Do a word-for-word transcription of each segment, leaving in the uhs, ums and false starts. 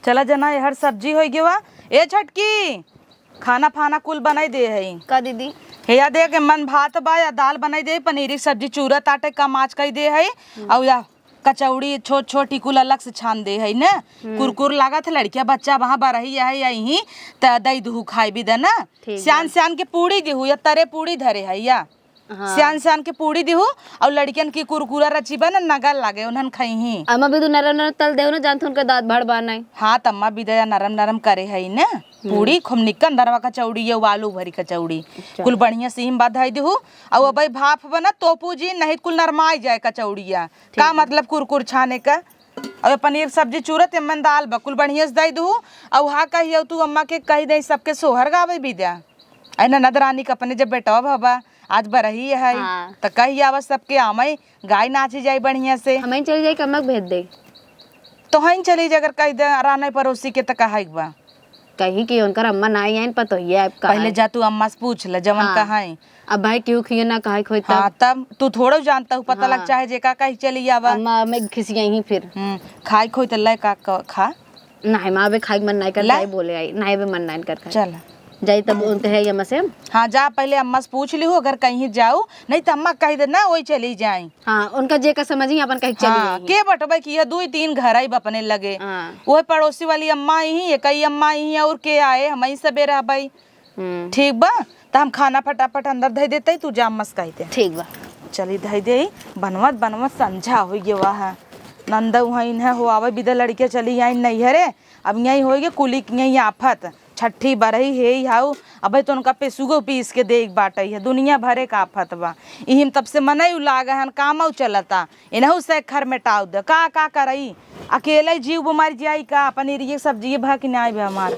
चला जना, एहर सब्जी होइ गवा। ए छोटकी, खाना फाना कुल बनाई दे है। का दीदी? हे या देख, मन भात बा या दाल बनाई दे, पनीर की सब्जी चूरा ताटे, कम आँच कई दे है। हम्म। और या कचौड़ी छोट छोट ही कुल अलग से छान दे है ना। हम्म। कुरकुर लागत है, लड़किया बच्चा वहाँ बरही है या यहीं, त दई दुहू खाई भी दे ना। ठीक सियान बा। सियान के पूड़ी दिहू या तरे पूड़ी धरे है या। हाँ। सियान सियान के पूड़ी दिहू और लड़कियन की कुरकुरा रची बा ना, नगल लागे, उन्हन खइही। अम्मा भी तू नरम नरम तल देहू ना, जानत उनका दाँत भड़ बा नहीं। हाँ, त अम्मा भी दया नरम नरम करे है ना। हम्म। पूड़ी खूब निक्कन दरवा कचौड़ी, ये आलू भरी कचौड़ी। अच्छा। कुल बढ़िया से हिम बधाई दिहू। और अब भाप बना तोपू जी, नहीं त कुल नरमाई जाए कचौड़िया। ठीक का है। मतलब कुरकुर छाने का। और पनीर सब्जी चूरत, एमन दाल बा, कुल बढ़िया से दई दिहू। और हाँ कहियो तू अम्मा के कही दे सबके सोहर गावे भी द्या। ऐ ननद रानी के अपने जब बेटवा भवा, आज बरही है, हाँ। त कही आवा सबके आमई, गाय नाची जाई बढ़िया से। हमई चली जाई, कमक भेज दे। तो हईं चली जा, अगर कही दे, राना पड़ोसी के त कहा एक बा। कहीं कि उनकर अम्मा ना आई आइन, पतोहिया अब कहा पहले है। जा तू अम्मा से पूछ ले, जवन हाँ। कहा है। अब भाई क्यों खिए ना कहा खोई तब। हाँ, तब तू थोड़ो जानता हूँ, पता लग हाँ। चाहे जे का कही चली आवा। अम्मा में खिसियाई ही फिर। हम्म, खाई खोई त ले का, का खा। नहीं माँ, अबे खाई मन नहीं कर ले। जाए बोले आई, नहीं अबे मन नहीं कर खाए। चल। जाई तब उनके है ये अम्मा से हम। हाँ, जा पहले अम्मा से पूछ लिहू, अगर कहीं जाऊ, नहीं त अम्मा कही दे ना, वही चली जाई। हाँ, उनका जे का समझी अपन कहीं चली हाँ, जाई। के बटबे कि यह दुई तीन घर आई अपने लगे। हाँ। वह पड़ोसी वाली अम्मा ही, एक ही अम्मा ही, और के आए, हम ही सबे रहबई। हम्म। ठीक बा, त हम खाना फटाफट अंदर धई देते, तू जा अम्मा से कही दे। ठीक बा। चली धई दे, बनवत बनवत संझा होइ गवा है। नंद वहाँ इन्हें हो आवे बिदा लड़के चली आई नैहरे, अब यहीं होइ गए कुली के यहीं आफत। छठी बरही हे ही हाउ, अबे तो उनका पेसुगो पीस के देख बाटे है, दुनिया भरे का आफत बा। इहिम तब से मनई उलाग हन, कामऊ चलता, इनहू से खर मेटाव दे, का, का करई? अकेले जीव मर जाई का? पनीरिये सब्जी भा कि नाई बे हमार।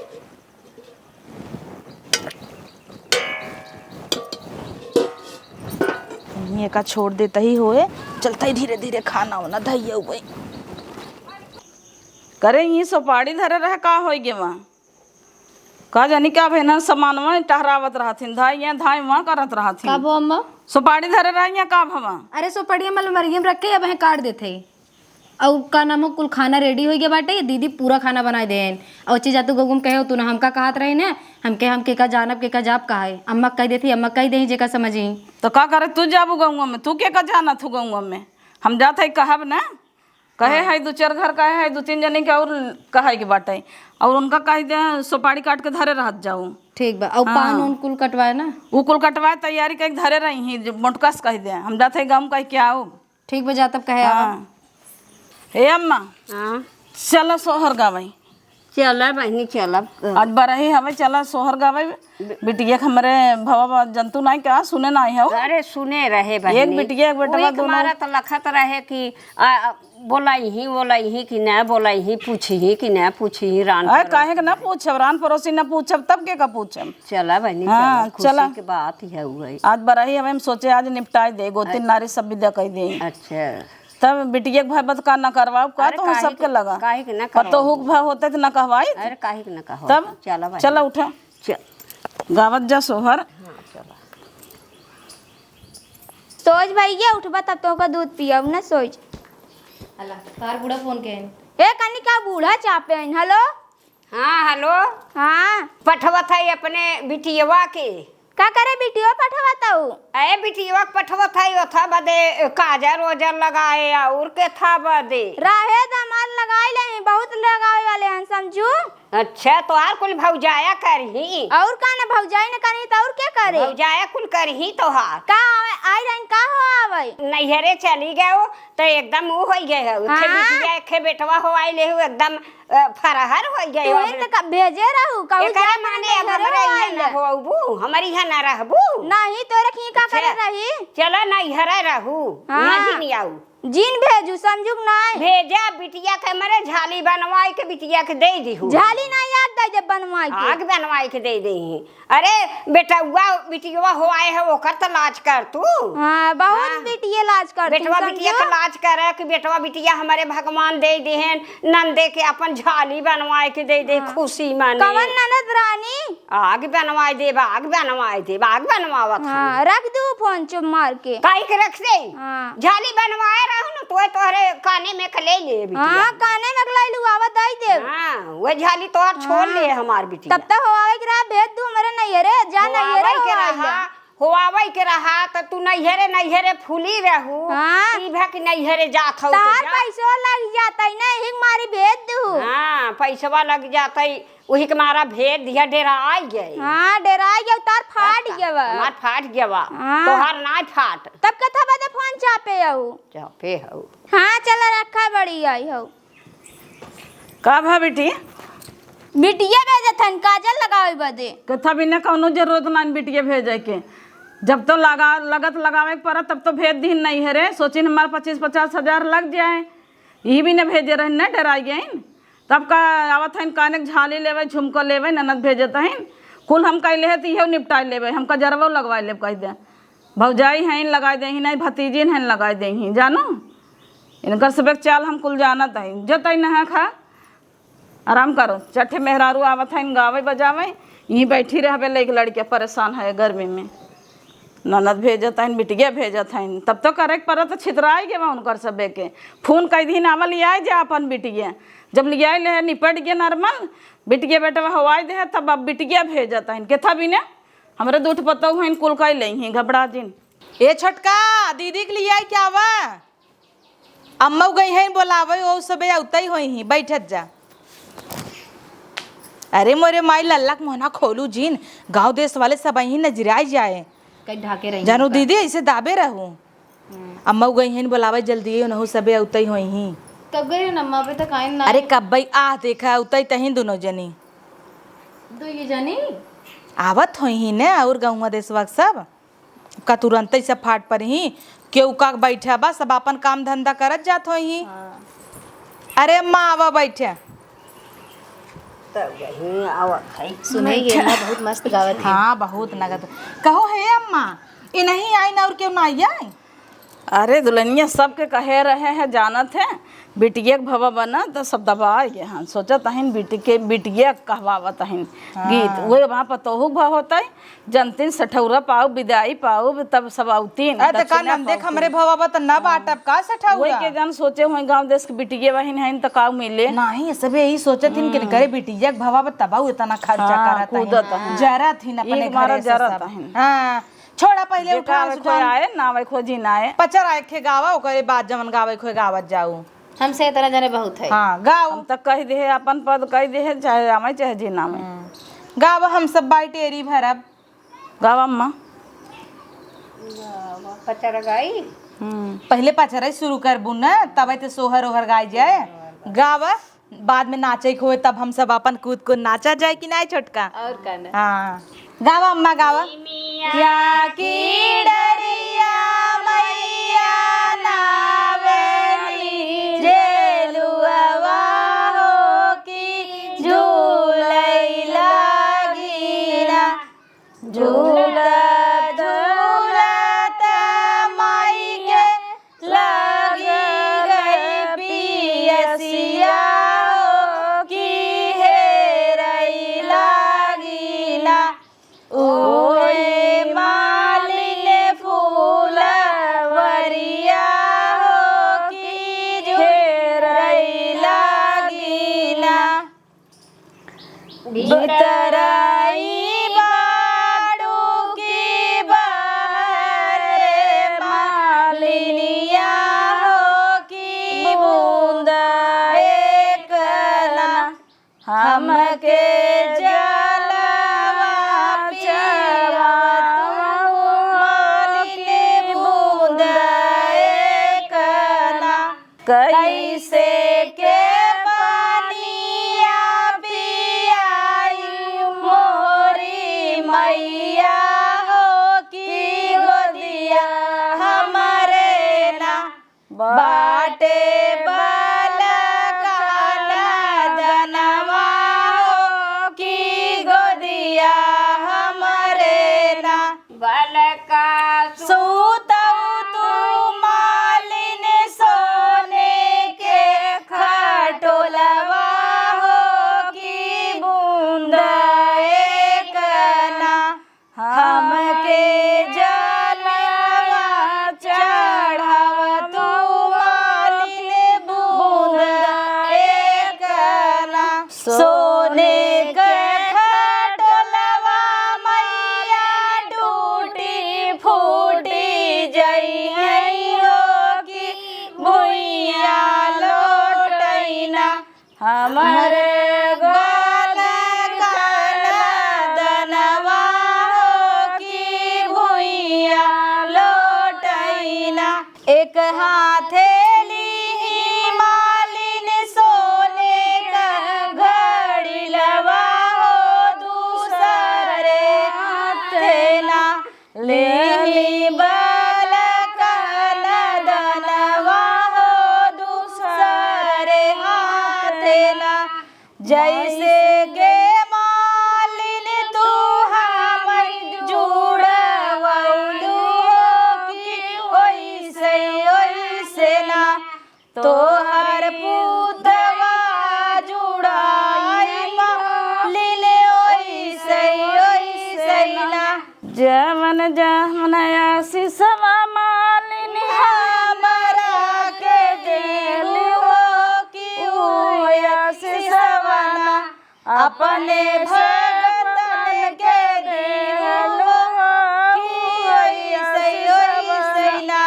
ये का छोड़ देता ही होए, चलता ही धीरे धीरे खाना होना धैया हुए। करे, ई सोपाड़ी धरे रहे, का होई गे वहाँ? का जानी का भेना सामानवा टहरावत रहथिन, धाई यहाँ धाई वहाँ करत रहथिन। का भवा अम्मा? सोपाड़ी धरे रहे यहाँ का भवा? अरे सोपाड़िया मलमरिया में रख के अब हैं काट देते। अउ का नाम हो, कुल खाना ready होइ गया बाटे, दीदी पूरा खाना बनाए देहेन। अउ चीज तू गउआ में कहे हो, तू ना हमका कहत रही ना, हमके, हम के का जानब, के का जाब कहा है। अम्मा कह देती, अम्मा कह देही जेका समझी। तो का करे तू जाबू गउआ में, तू के का जानत हो गउआ में? हम जात है कहब ना। कहे हाँ। है दो चार घर कहे है, दो तीन जने के और कहे के बाटे। और उनका कह दे सोपाड़ी काट के धरे रहत जाओ। ठीक बा। और हाँ। पान उन कुल कटवाए ना? उ कुल कटवाए तैयारी कइ के धरे रही, जो मोटका से कह दे। हम जात है गाँव कह के आओ। ठीक बा, जा तब कहे आवा। हाँ। ए अम्मा, हाँ। चला सोहर गावई। चला बहिनी, चला। आज बरही हवे, चला सोहर गावई। बिटिया के हमरे भवा बा, जंतु नाई का, सुने नाई हो। अरे सुने रहे बहिनी। एक बिटिया, एक बेटवा वही दोनों। मारा त लखत रहे कि, आ, आ, बोलाई ही, बोलाई ही कि ना बोलाई ही, पूछी ही कि ना पूछी ही, रान अरे परोसी काहे के ना पूछब, रान परोसी ना पूछब, तब के का पूछब? चला बहिनी, हाँ, चला, खुशी चला। के बात ही है वही। आज बरही हवे, हम सोचे आज निपटाई दे, गोतिन अच्छा। नारी सब विदा कइ दे। अच्छा। तब बिटिया के भाई बत का ना करवाओ, का अरे तो काहे सबके के, लगा। काहे के ना पतोहू के करवाओ? भाई होते त ना कहवाई। अरे काहे के ना कहो? तब चला भाई। चला उठा। चल। गावत जा सोहर। हाँ, चला। सोच भैया उठबा तब तोहका दूध पियाब ना सोच। अला, तार बूढ़ा फोन के हैं। ए कनिका बूढ़ा चापे हैं। हेलो। हाँ, हेलो। हाँ। पठवत है अपने बिटियवा के। का करे बिटियो पठवत हऊ? ए बिटियवा के पठवत है, ओथा बदे काजर ओजर लगाए और के था बदे। रहे दमाद लगाई ले, बहुत लगावे वाले हैं समझू। अच्छा, तोहार कुल भौजाया करही? और का ना, भौजाई न करही त और के करे? भौजाया कुल करही तोहार। का आवे, आई रही का हो आवे? नैहरे चली गए हो, त एकदम ऊ होइ गए हो। हाँ। खे बिटिया, खे बेटवा हो आइले हो, एकदम, अ, फरहर होइ गए तू हो। ही त क-, भेजे रहू, कहू एकरे जात माने अब नैहरे हमरे हो इहाँ आइले। न होबू, हमरे इहाँ न रहबू। नहीं, तोरे की का अच्छा। करे रही? चला नैहरे रहू, हाँ। ना जिन आऊ। जिन भेजू, समझू कि नाय? भेजा बिटिया के मरे झाली बनवाई के बिटिया के दे दिहू। झाली ना याद दे जब बनवाई के। आग बनवाई के दे देही। अरे बेटउआ बिटिया हो आए है, ओकर त लाज कर तू। हाँ, बहुत हाँ। बिटिये लाज कर तू, बेटवा बिटिया के समझू? लाज करे कि बेटवा बिटिया हमरे भगवान दे देहेन, नंदे के अपन झाली बनवाए के दे दे, हाँ। खुशी माने। कवन ननद रानी? आग बनवाए देब, आग बनवाए देब, आग बनवावत हाँ, हई। रख दू फोन चुप मार के। काहे के रख दे? हाँ। झाली बनवाए रहू न, तोय तोहरे काने में क ले ले बिटिया। हाँ, काने में क ले लू, आवा दई देब। हाँ, वह झाली तोहर छोड़ हाँ। ले हमार बिटिया। तब तो होवावे के रहा, भेज दू हमरे नैहरे, जा नैहरे होवावे के होवाई रहा, ले। होवावे के रहा, त तू नैहरे, नैहरे फूली रहू। हाँ। ई भा कि नैहरे जात हऊ त तहार जा। पैसवा लग जाता ही ना, यही मारी भेज दू। हाँ, पैसवा लग जाता ही। उही के मारा भेज दिया, डेराइ गए। हाँ, डेराइ गए, तार फाट गवा। हमार फाट गवा। हाँ। तोहार नाय फाट। तब कथा बदे फोन चापे हऊ। चापे हऊ। हाँ, चला रखा बड़ी आई हऊ। का भा बिटी? बिटिया भेजत हन काजल लगावे बदे। कथा बिना कौनो जरूरत नान बिटिया भेजे के। जब तो लगा, लगत लगावे के पड़त, तब तो भेज दीन नैहरे। सोचिन हमार पच्चीस पचास हजार लग जाए। ई भी न भेजे रहन, न डेराइ गइन। तब का आवत हइन, काने के झाली लेवे, झुमको लेवे, ननद भेजत हइन। कुल हम कइ लेहे, त इहउ निपटाइ लेवे, हम कजरवो लगवाइ लेब, कहि दे। भौजाई हइन, लगाइ देही, नाहीं भतीजिन हइन, लगाइ देही, जानो। इनकर सबेक चाल हम कुल जानत हइन। जो तइ नहा खा, आराम करो। चट्ठे मेहरारू आवत हइन, गावे बजावे, इहीं बैठी रहबे, लइके लड़िके परेशान है गर्मी में। ननद भेजत हइन, बिटिया भेजत हइन, तब तो करे के पड़त, छितराइ गवा उनकर सबे के। फोन कइ दीन, आवा लियाइ जा अपन बिटिया। जब लियाइ ले निपट गए नॉर्मल, बिटिया बेटवा हवाई दे, तब अब बिटिया भेजत हइन। केथा बिने हमरे दूठ पतौ हइन, कुल कइ लेइहीं, घबड़ा जिन। ए छोटका, दीदी के लियाइ के आवा। अम्मा गई हैं बोलावे, ओ सबे अउतई होइहीं, बैठत जा। अरे मोरे माई, लल्ला के मोहना खोलू जिन, गाँव देश वाले सब अइहीं नजराइ जाए। कहीं ढाके रही जानू उनका। दीदी, ऐसे दाबे रहू। हम्म। अम्मा गई हैं बोलावे जल्दी, उनहु सबे अउतई होइहीं। कब गई हो अम्मा? अबे तक आइन ना अरे है। कब भाई, आह देखा, अउतई तहीं दुनो जनी। दुइये जनी? आवत होइहीं ने, और गौवा देशवा के सब। का तुरंतै सब फाट परिहीं, केहू का बैठा बा, सब आपन काम धंधा करत जात होइहीं। हाँ। अरे अम्मा, आवा बैठे। तब यहीं आवत है। सुनइ गे ना, बहुत मस्त गावत है। हाँ, बहुत नगद। कहो हे अम्मा, इनहीं आइन और केहू नाहीं आइन? अरे दुलहिनिया, सबके कहे रहे हैं, जानत है, बिटिया के भवा बना त सब दबाइ गए हैं। सोचत हइन बिटी के, बिटिया के कहवावत हइन हाँ। गीत। उहे वहाँ पतोहू के भवा होतइ, जनतिन सठौरा पाउब, बिदाई पाउब, तब सब अउतिन, अरे, त का दक्षिणा नंदे पाउब। हमरे भवा बा त न बाटब का सठौरा? वही के जन सोचे होइहीं गाँव देश के बिटिया बहिन हइन त का मिले? नाहीं, सबे यही सोचत हिन कि हम्म। करे बिटिया के भवा बा तब एतना खर्चा हाँ, करत हइन। कूदत हइन। जरत हिन अपने ई मारा घरे से जरत सब। हइन। हाँ, छोड़ा पहिले जेका उठा आवे उठा। खोए आए, ना आवे खोए जिन आए। पचरा एखे गावा, ओकरे बाद जवन गावे खोए गावत जाऊ। हमसे इतना जने बहुत है। हाँ, गाओ। हम त कहि देहे, अपन पद कहि देहे, चाहे आवे, चाहे जिन आवे। हम्म। गावा, हम सब बाई टेरी भरब। गावा अम्मा। गावा, पचरा गाई। हम्म। पहिले पचरा ही शुरू करबू न, तब ते सोहर ओहर गाई जाए। गावा, बाद में नाचे के होए, तब हम सब अपन कूद कूद नाचा जाए कि नाहीं छोटका? और का ना? हाँ। गावा अम्मा, गावा। या की डरिया मैया नावेली, झेलुआ हो की झूलैला गीना। झूलत झूलत माई के लागी गई पियसिया हो की हेरई लागी ना। ओए मालिन फूलवरिया हो की हेरई लागी ना। भीतरई बाड़ू की बाहर मालिनिया हो की बूंद एक ना। हमके जलवा पिया तू मालिन बूंद एक ना। कैसे के पानिया पियाई मोरी मैया हो की गोदिया हमरे ना। बाटे बालका ना जनवा हो की से गे मालिन तू हमर जुड़वलू हो कि ओइसे, ओइसे ना। तोहर पुतवा जुड़ाई मालिन ओइसे, ओइसे ना। जवन जवन आशीषवा मालिन हमरा के देलू हो कि ऊ आशीषवा ना। अपने भगतन के देलू हो कि ओइसे, ओइसे ना।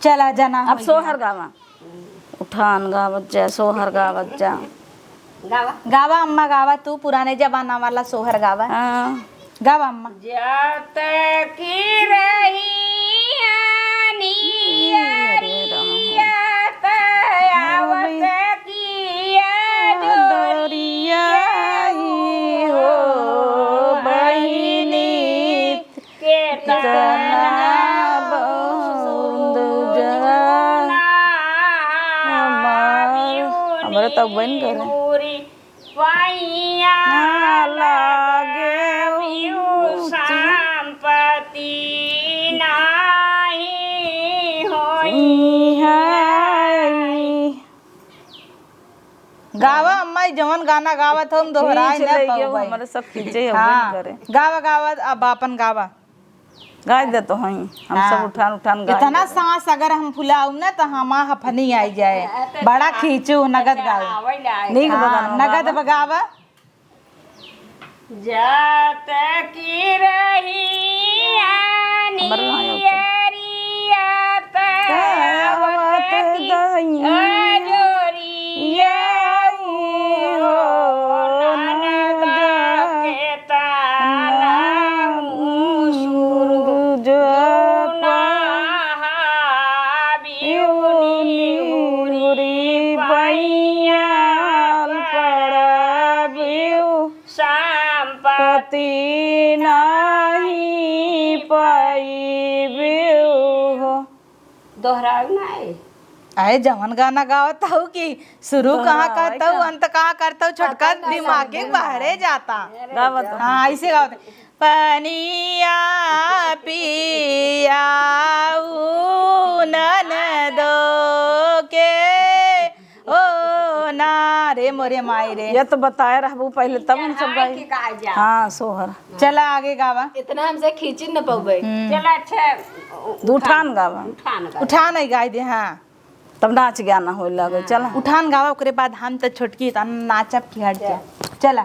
चला जना अब होई सोहर गया। गावा। उठान गावत जा, सोहर गावत जा। गावा। गावा अम्मा, गावा, तू पुराने जमाना वाला सोहर गावा। हाँ। गावा अम्मा। जात की रही अरे राम। अनियरिया त आवत की डोरिया हो बहिनी। केतना बूंद जल हमार, हमरे तब बन करे। बिउरी पैया लागे बिउ संपत्ति नाही होई है। गावा अम्मा, ई जवन गाना गावत हो, हम दोहराए खींच ना लेइगे, पाउबे। हमारे सब खींचे हो, हाँ, बन करे। गावा, गावा, अब आपन गावा। गाय दे तो हई, हम हाँ। सब उठान, उठान गाय इतना दे। सांस अगर हम फुलाऊ ना, तो हमा हफनी आई जाए। बड़ा खींचू, नगद गावा। नीक हाँ, बदन नगद बगावा। जात की रही हमर गाँव होता। अनियरिया त आवत की अजोरिया हो ननद के ताना मुसुर जो बिउनी उरी पैया पड़ा बिउ संपत्ति नाही पाइबे हो। दोहराऊ ना है। आए जवन गाना गावत हऊ कि शुरू कहाँ करत हऊ, अंत कहाँ करत हऊ, छोटका दिमाग के बाहरे जाता। गावत हऊ। हाँ, ऐसे गावत हऊ। पनिया पियाऊ ननदो के ओ ना रे मोरे माई रे। ये तो बताए रहबू पहिले तब हम सब गाई। हाँ, सोहर। चला आगे गावा। इतना हमसे खींची न पउबे। हम्म। चला अच्छा, दू उठान गावा। उठान गावा। उठान ही गाई दे, हाँ। तब नाच गाना होए लागे, चला। उठान गावा, ओकरे बाद हम त छोटकी त नाचब की हट जा। चला।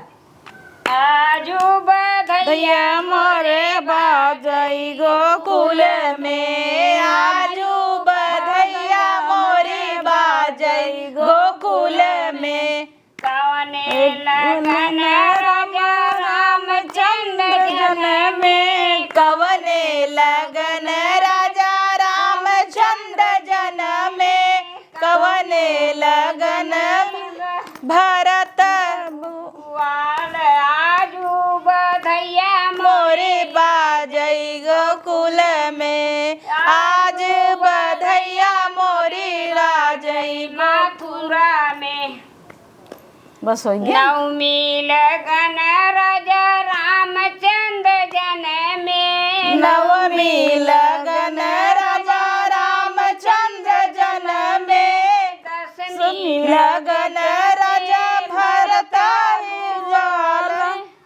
आजू बधैया मोरे बाजई गोकुल में, आजू बधैया मोरे बाजई गोकुल में। कवने लगन राजा रामचंद्र जनमे, कवने लगन राजा रामचंद्र जनमे, कवने लगन भरत वाल आजू बधैया मोरे बाजई गोकुल में, आज बधैया मोरे राजई मथुरा में। बस होई गया। नवमी लगन राजा रामचंद्र जनमे। नवमी लगन राजा रामचंद्र जनमे। दसमी लगन राजा भरत वाल।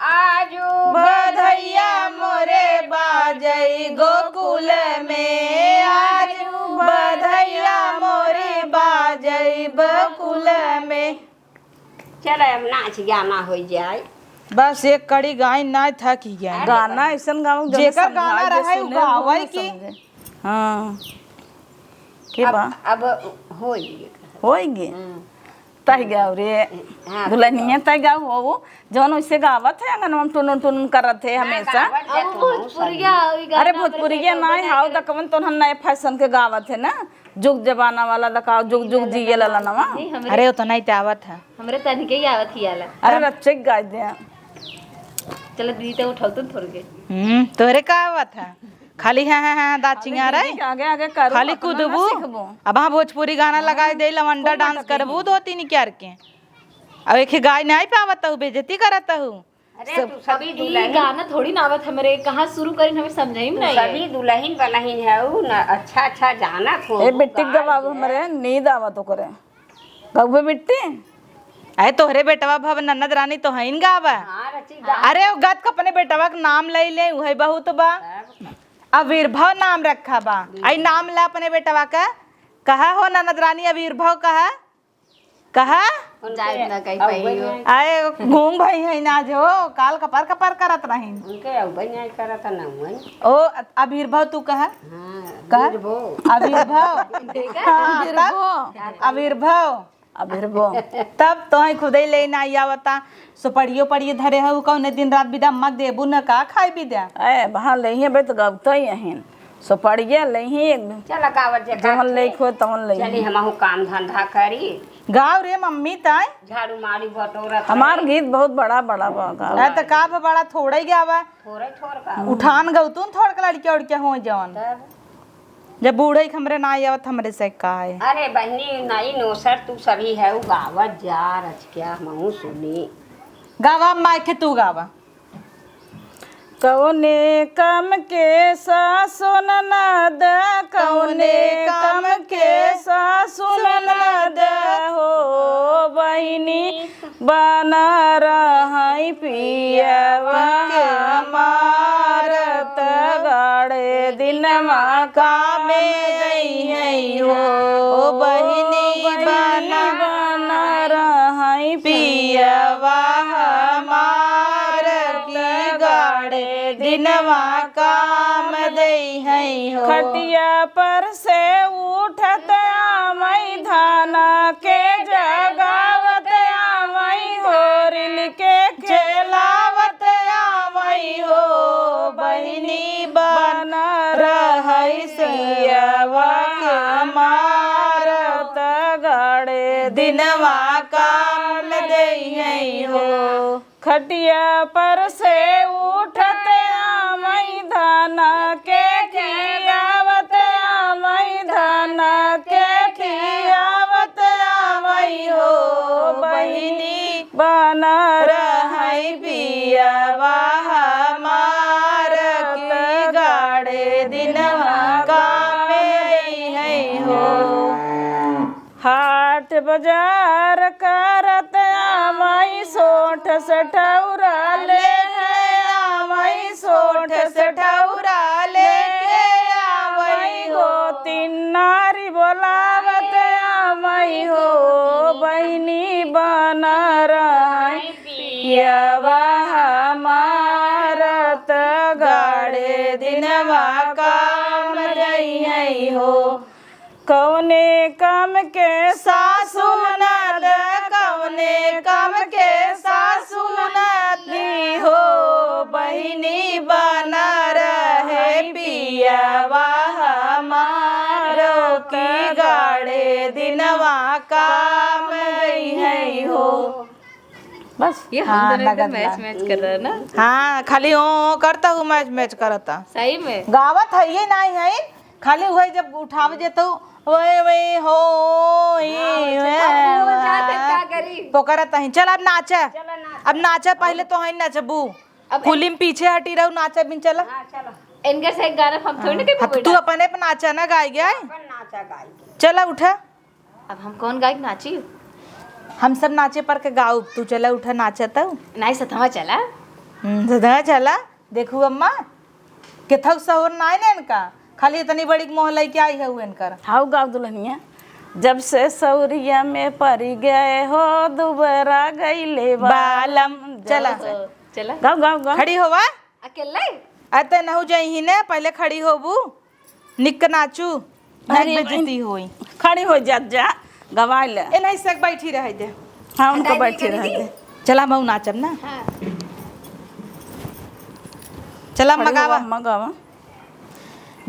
आजू बधैया मोरे बाजई गोकुल में, आजू बधैया मोरे बाजई गोकुल में। चलो, अब नाच गाना हो जाए। बस एक कड़ी गाई ना, थक ही गया। गाना ऐसन गाओ, जेकर गाना रहे, उ गावे की। हाँ। के अब, बा? अब होई गे। होई गे? हम्म। तहि गाओ रे। हाँ, दुल्हनिया तहि गाओ हो, जौन वैसे गावत है, आंगन में टुनुन टुनुन करत है हमेशा। अब भोजपुरिया, अरे भोजपुरिया ना है, हाउ त कवन तोहन नए फैशन के गावत है ना, जुग जमाना वाला दकाओ, जुग जुग जिए ललनवा। अरे उतना ही त आवत है। हमरे तनिके ही आवत ही आला। अरे रच्चे गाय दे। चलो दीदी तो उठाओ तुम थोड़ के। हम्म, तोहरे का आवत है? खाली हाँ, हाँ, हाँ, दाँत चिंगारे। आगे, आगे करो, खाली अपना ना कूदबू। सीखबू। अब हाँ भोजपुरी गाना लगाई दे, लवंडा डांस करबू दो तीन क्यार के। अब एक गाय नाहीं पावत हूँ, बेइज्जती करत हूँ। अरे, सब तू सभी ई दुल्हन, गाना थोड़ी ना आवत हमरे, कहाँ शुरू करिन, हमें समझाई में तू नहीं है। सभी दुल्हन बनहिन है, उ न अच्छा अच्छा जानत हो, ए, उ बिट्टी गाय गवाब है। हमरे, नींद आवत ओकरे। गउबे बिट्टी? अरे, तोहरे बेटवा भव ननद रानी तो हईन गावा। हाँ, रची गा। अरे, वो गत अपने बेटवा के नाम लई ले, उहे बहुत बा। तब? आविर्भव नाम रखा बा। आई नाम ला अपने बेटवा का। कहा हो ननद रानी, आविर्भव कहा? कहा? जाए ना कहीं अउबे पाई हो। नहीं। आए, गूंग भई है ना जो, काल कपर कपर करत रहीन। उनके अउबे नहीं करत ना हुए। ओ, आविर्भव तू कहा? हाँ, कहा? वीरभव। आविर्भव। देखा? हाँ, तब? आविर्भव। आविर्भव। आविर्भव। तब तोहई खुदे ले ना आवता, सुपड़ियो पड़ियो धरे हउ, कौने दिन रात बिदा अम्मा के देबू न का खाई बिदा? ए, वहाँ ले ही बे तो गवतई अहिन। सुपड़िया ले ही एक दिन। चला गावत जे जवन काट ले के। खो तवन ले चली ही। हमहू काम धंधा करी। गाव रे मम्मी ताई। झाड़ू मारी बटोरत हमार रही। गीत बहुत बड़ा बड़ा बा, गाव। ए, त का भ बड़ा थोड़े गावा। थोड़े थोड़ का। उठान गवतून थोड़ के लड़किया उड़किया हो जवन। तब? जब बूढ़े के हमरे ना आवत, हमरे से का है? अरे बहनी, नई नोसर तू सभी है, उ गावत जा, रच क्या हमहू सुनी। गावा माई के तू गावा। कौने काम के सासु ननद, कौने काम के सासु ननद हो बहिनी, बना रहई पियवा हमार त गाड़े दिनवा काम दइहई हो। ओ बहिनी बना रहई पियवा हमार त गाड़े दिनवा काम दइहई हो। खटिया पर से उठत आवई धाना के जगावत आवई हो, रिल के खेलावत आवई हो। बहिनी बना रहई सियवा हमार त गाड़े दिनवा काम दइहई हो। खटिया पर से उठत आवई धाना के खियावत आवई, धाना के खियावत आवई हो। बहिनी बना रहई पियवा हमार की गाड़े दिनवा काम दइहई हो। हाट बजार करत आवई, सोठ से ठौरा लेके आवई, सोठ से ठौरा लेके आवई हो। तीन नारी बोलावत आवई हो, बहिनी बना रहई पियवा हमार त गाड़े दिनवा काम दइहई हो। कौने काम के सासु ननद, कौने काम के सासु ननद हो, बहिनी बना रहई पियवा हमार की गाड़े दिनवा काम दइहई हो। बस। ये हम हाँ, दोनों एकदम नगद match, ला। Match कर रहा है ना? हाँ, खाली ओ, ओ करता हूँ, match, match करता। सही में? गावत है ये नाहीं है, खाली वही जब उठावे जेतउ, ओए, ओए, हो, ई, हाँ, ओए, चल, अब वो जाते हाँ। का करी? पोकरत ही। चल, अब नाचा। चल, नाचा। अब नाचा, पहले तो है नचबू। अब कुलिम पीछे हटी रहू, नाचा बिन चला। हाँ, चला। इनके से एक गाना हम थोड़ी ना हाँ। कभी अब तू अपने पे नाचा ना गाई गया। अपन नाचा गाई। चला, उठा। अब हम कौन गायक नाची? हम सब नाचे पर के गाउब, तू चला उठा नाचा तउ। नाहीं, सतवा चला। हम्म, सतवा चला। देखू अम्मा, केथऊ सहूर नाहीं ने इनका, खाली इतनी बड़ी मोह लइके आई है इनकर। हाउ गाव दुल्हनिया। जब से सौरिया में परी गए हो, दुबरा गईले बालम। बालम। चला। चला। गाव, गाव, गाव। खड़ी होवा। अकेले? अते नहु जइही ने, पहले खड़ी होबू। निक नाचू, नहीं अरे, बेइज्जती होई। खड़ी हो जा, जा, गवाई ले। ए, नहीं, सक बैठी रहे दे। हाँ, उनको हटाई बैठी दीजिए रहे दीदी। दे। चला, मऊ नाचब ना। हाँ। चला, खड़ी मगावा। होवा, मगावा।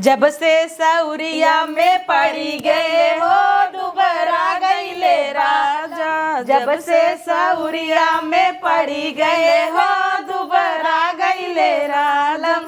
जब से सौरिया में पड़ी गए हो, दुबरा गईले राजा। जब से सौरिया में पड़ी गए हो, दुबरा गईले राजा।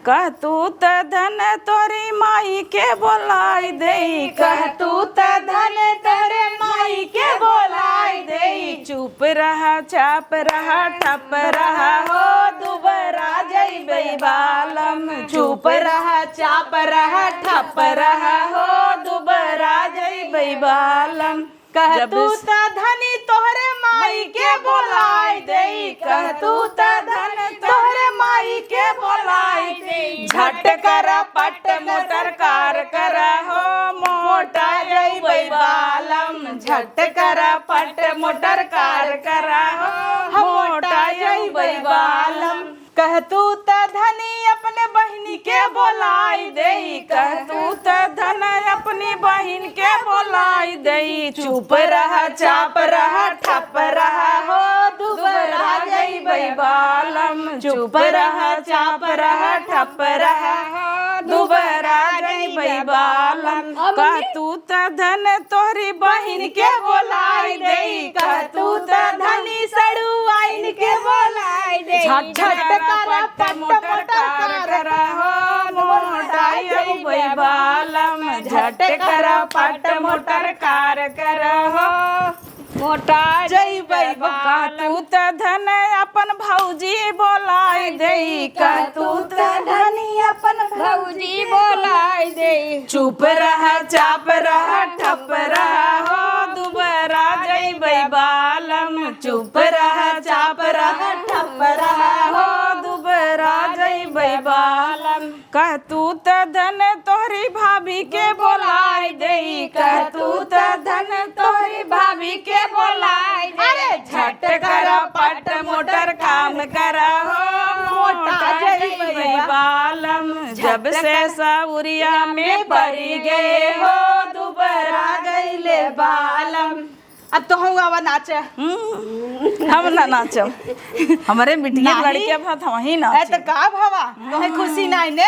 कह तू त धन तोरी माई के बोलाई देई, कह तू त धन तोरे माई के बोलाई देई, चुप रहा, चाप रहा, ठप रहा हो, दुबरा जइबै बालम। चुप रहा, चाप रहा, ठप रहा हो, दुबरा जइबै बालम। कह जब तू स- त धनी तोहरे माई के बोलाइ देई, कह तू त धन तोहरे माई के बोलाइ देई। झट कर पट मोटर कार कर हो, मोटा जइबै बालम। झट कर पट मोटर कार कर हो, मोटा जइबै बालम। कह तू त धनी अपने बहिनी के बोलाइ देई, कह तू त धन अपनी बहिन के बोलाइ देई। चुप रह, चाप रह, ठप रह हो, दुबरा जइबै बालम। चुप रह, चाप रह, ठप रह हो, दुबरा जइबै बालम। कह तू त धन तोहरी बहिन के बोलाइ देई, कह तू त धनी सड़ुआइन के बोलाइ देई। झट झट कर पट मोटर कार कर हो, मोटा जइबै बालम। झट कर पट मोटर कार कर हो, मोटा जइबै बालम। कह तू त धन अपन भौजी बोलाइ देई, कह तू त धनी अपन भौजी बोलाइ देई। चुप रह, चाप रह, ठप रह हो, दुबरा जइबै बालम। चुप रह, चाप रह, ठप रह हो, दुबरा जइबै बालम। कह तू त धन तोहरी भाभी के बोलाइ देई, कह तू त धन तोहरी भाभी के बोलाइ देई। अरे झट कर पट मोटर काम कर हो, मोटा जइबै बालम। जब से सउरिया में परि गए हो, दुबरा गइले बालम। अब तोहूँ आवा नाच। हम्म, हम ना नाचब। हमरे बिटिया नाहीं। लड़के भात हम ही नाचे। ए, तो का भवा? तोहे खुशी नाहीं ने?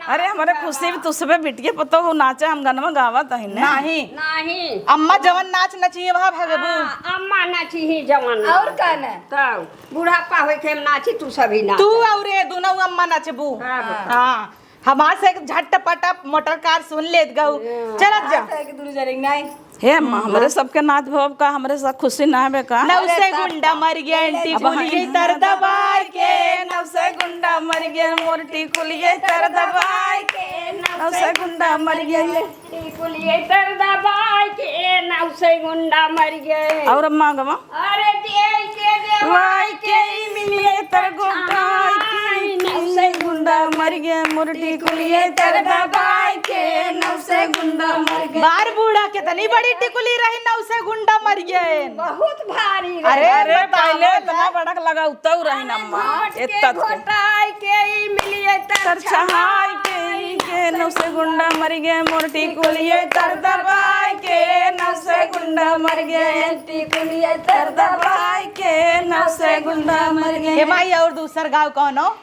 अरे, हमरे खुशी भी तुसबे बिटिया पतोहू नाचे, हम गनवा गावत हई ने। नाहीं। नाहीं। अम्मा जवन नाच नचिए वह भगबू। हाँ, अम्मा नाची ही जवन और नाच। का न? तब बुढ़ापा होई के हम नाची, तू सभी नाच। तू और ये दोनों अम्मा नचबू। हाँ, हाँ। हमार से झटपट मोटर कार सुन लेत गऊ। हाँ। चलत जा। हमार से एक दूर जरे नाहीं। हे अम्मा, हम्म, हमरे हाँ। सबके नाच भव का, हमरे सब खुशी ना हवे का? नौ से अरे गुंडा मर गया, टिकुलिए तर दबाए के, नौ से गुंडा मर गया, मोर टिकुलिए तर दबाए के, नौ से गुंडा मर गया। टिकुलिए तर दबाए के, नौ से गुंडा मर गए। और अम्मा गवा? अरे देई के देवाई के, ई मिलिए तर गोटाई के, नौ से गुंडा मर गए, मोर टिकुलिए तर दबाई के, नौ से गुंडा मर गए। बार बूढ़ा कितनी बड़ी टिकुली रही, नौ से गुंडा मर गए। बहुत भारी रही। अरे अरे, बताओ पहले ना। इतना बड़क लगा उतऊ रही ना अम्मा, घोट के इतना के। घोटाई के, ई मिलिए तर तर छहाई के, ई के नौ से गुंडा मर गए, मोर टिकुलिए तर दबाई के, नौ से गुंडा मर गए। टिकुलिया तर दबाई के, नौ से गुंडा मर गए। हे माई, और दूसर गाँव कौनो?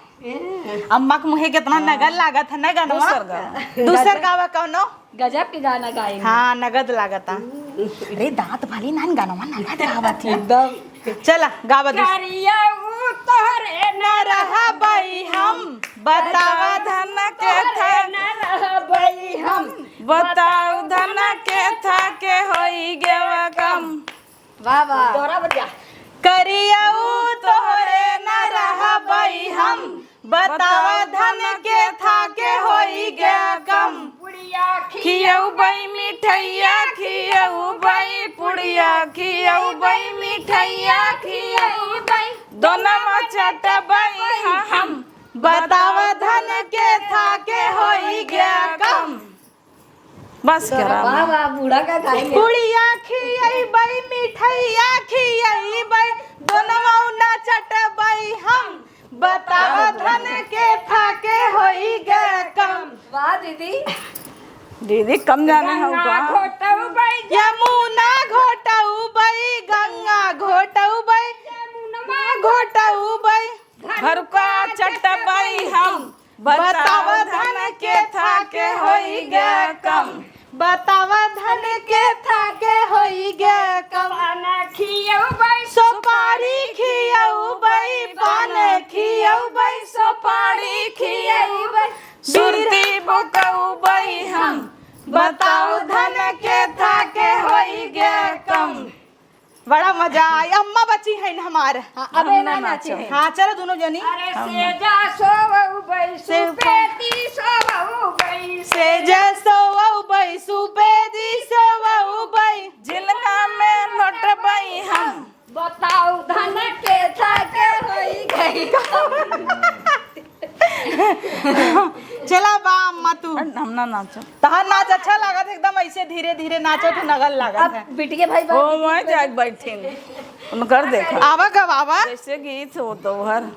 अम्मा के मुँहे कितना नगद लागत है ना गनवा? दूसर गाँव। दूसर गाँव कौनो? गजब के गाना गाए हैं। हाँ, नगद लागत है। अरे दाँत भाली नान गनवा नगद आवत है। एकदम। चला, गावा दूसर। करिया ऊ तोहरे न रहबई हम, बतावा धन के तोहरे था। न रहबई हम, बताओ धन के था के होई गवा कम। वाह, वाह। दोहरा बजा। करिया ऊ तोहरे न रहबई हम, बतावा धन के था के होई गया कम। पुड़िया खियउबई मिठैया खियउबई, पुड़िया खियउबई मिठैया खियउबई, दोनवा चटबई हम, बतावा धन के था के होई गया कम। बस करा। वाह, वाह, बूढ़ा का गाएंगे। पुड़िया खियइबई, मिठैया खियइबई, दोनवा ना चटबई हम, बतावा धन के था के होई गया कम। वाह दीदी। दीदी कम जाने हो गंगा का? घोटउबई, यमुना घोटउबई, गंगा घोटउबई, यमुना घोटउबई, घरुका चटबई हम, बतावा धन के था के होई गया कम। बतावा धन के था के होई गया कम। पान खियउबई, सुपारी खियउबई, पान खियउबई, सुपारी खियउबई, सुरती बोकउबई हम, बताओ धन के था के होई गया कम। बड़ा मजा आई। अम्मा बची है हमार। हाँ, अब हम ना ना नाचे नाचो। हैं। हाँ, चलो दोनों जनी। अरे हम से ना। जा सोवऊ बैसू से पेटी सोवऊ बैसू। से जा सोवऊ बैसू पेटी सोवऊ बै। झिलका में लोटबई हम। बताऊ धन के था के होई गई। चला बा अम्मा तू। हम ना नाचो। तहार नाच अच्छा लागत है, एकदम ऐसे धीरे धीरे नाचो तो नगल लागत अब है। बिटिया भाई ओ बाबू मैं जाग बैठे उनकर देखा। आवा गवावा। जैसे गीत हो तोहर।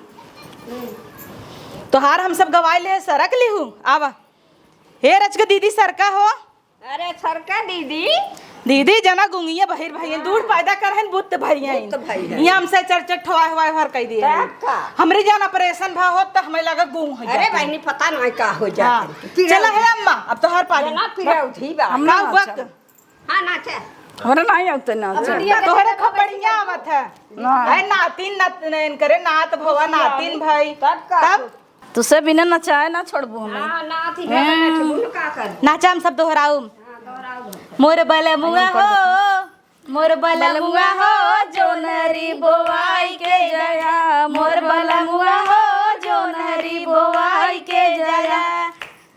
तोहार हम सब गवाए ले सरक लिहू। आवा। हे रच के दीदी सरका हो। अरे सरका दीदी। दीदी जना गुंगिया बहिर भइया, दूध पैदा कर हन बुत भइया। बुत भइया। ये हमसे चरचर ठोआ हुआ हर कह दिए तब हैं। का? हमरे जान ऑपरेशन भा होत त हमें लगा गूंग हो अरे जात। बहनी पता नहीं का हो जात हाँ। है। फिर चला उठी। हे अम्मा, अब तोहर पारी। जना फिर उठी बा। हम का ना हुआ नाचब। क-? हाँ नाचे। हमरा नहीं आवते नाचे। अब बिटिया तोहरे देखो खूब बढ़िया आवत है। ना। है नातिन नात-, इनकरे नात भवा नातिन भाई। तब का? तब? तुसे बिना नचाए ना छोड़बू हमें। हाँ, नाच ही हम्म। गाना नाचबू न का करबू? नाचा हम सब दोहराऊ। हाँ, दोहराऊ। मोर बलमुआ हो, मोर बलमुआ हो, जोनहरी बोवाई के जाया। मोर बलमुआ हो, जोनहरी बोवाई के जाया।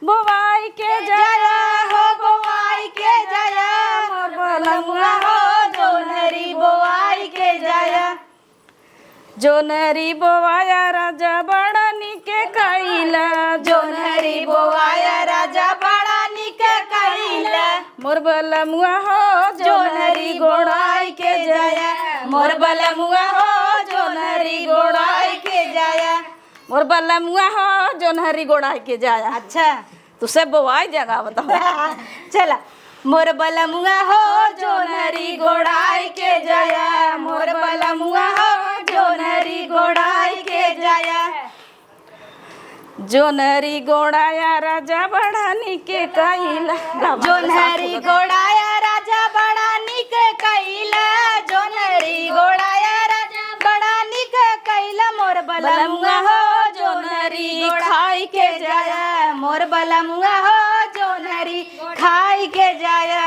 बोवाई के जाया हो, बोवाई के जाया। मोर बलमुआ हो, जोनहरी बोवाई के जाया। जोनहरी बोवाया राजा बड़ा निके कइला। जोनहरी बोवाया राजा बड़ा निके कइला। मोर बलमुआ हो जोनहरी गोड़ाई के जाया। मोर बलमुआ हो जोनहरी गोड़ाई के जाया। मोर बलमुआ हो जोनहरी गोड़ाई के जाया। अच्छा। तुसे बोवाई जगह बताओ। चला। मोर बलमुआ हो जोनहरी गोड़ाई के जाया। मोर बलमुआ हो जोनहरी गोड़ाई के जाया। जोनहरी गोड़ाया राजा बड़ा निके कइला। जोनहरी गोड़ाया राजा बड़ा निके कइला। जोनहरी गोड़ाया राजा बड़ा निके कइला। मोर बलमुआ हो जोनहरी खाई के जाया। मोर बलमुआ हो जोनहरी खाई के जाया।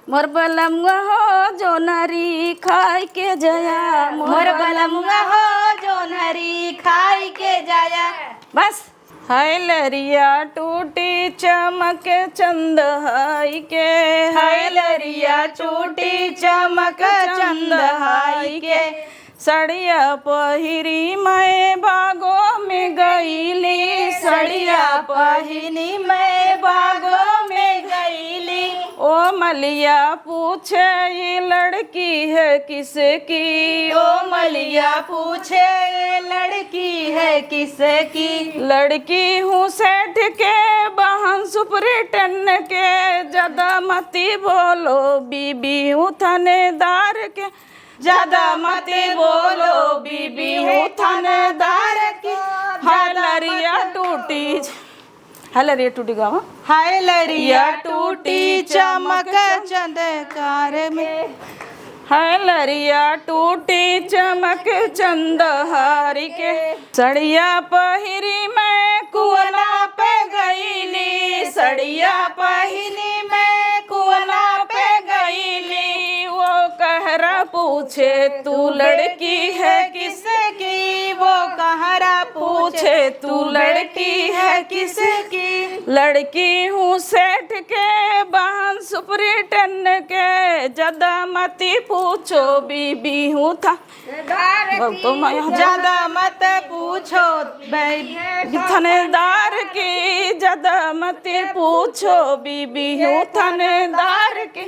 मोर बलमुआ हो जोनहरी खाई के जाया। मोर बलमुआ हो जोनहरी खाई के जाया। बस। हाय लरिया टूटी चमक चंद हाई के। हाय लरिया टूटी चमक चंद हाई के। सड़िया पहिरी मैं बागो में गईली। सड़िया पहिरी मैं बागो में गईली। ओ मलिया पूछे ये लड़की है किसकी। ओ मलिया पूछे ये लड़की है किसकी। लड़की हूँ सेठ के बहन सुपरिटेंड के। ज्यादा मती बोलो बीबी हूँ थानेदार के। ज्यादा मती बोलो बीबी हूँ थानेदार के। हाय लरिया टूटी। हाय लरिया टूटी गावा। हाय लरिया टूटी चमक चंदकार में। हाय लरिया टूटी चमक चंदहारी के। सड़िया पहिरी मैं कुअना पे गईली। सड़िया पहिरी मैं कुअना पे गईली। वो कहरा पूछे तू लड़की है किसकी। वो कहरा पूछे तू लड़की है किसकी। लड़की हूँ सेठ के बहन सुपरिटेंड के। ज्यादा मती पूछो बीबी हूँ था। ज्यादा मत पूछो बे-, थानेदार की। ज्यादा मत पूछो बीबी हूँ थानेदार की।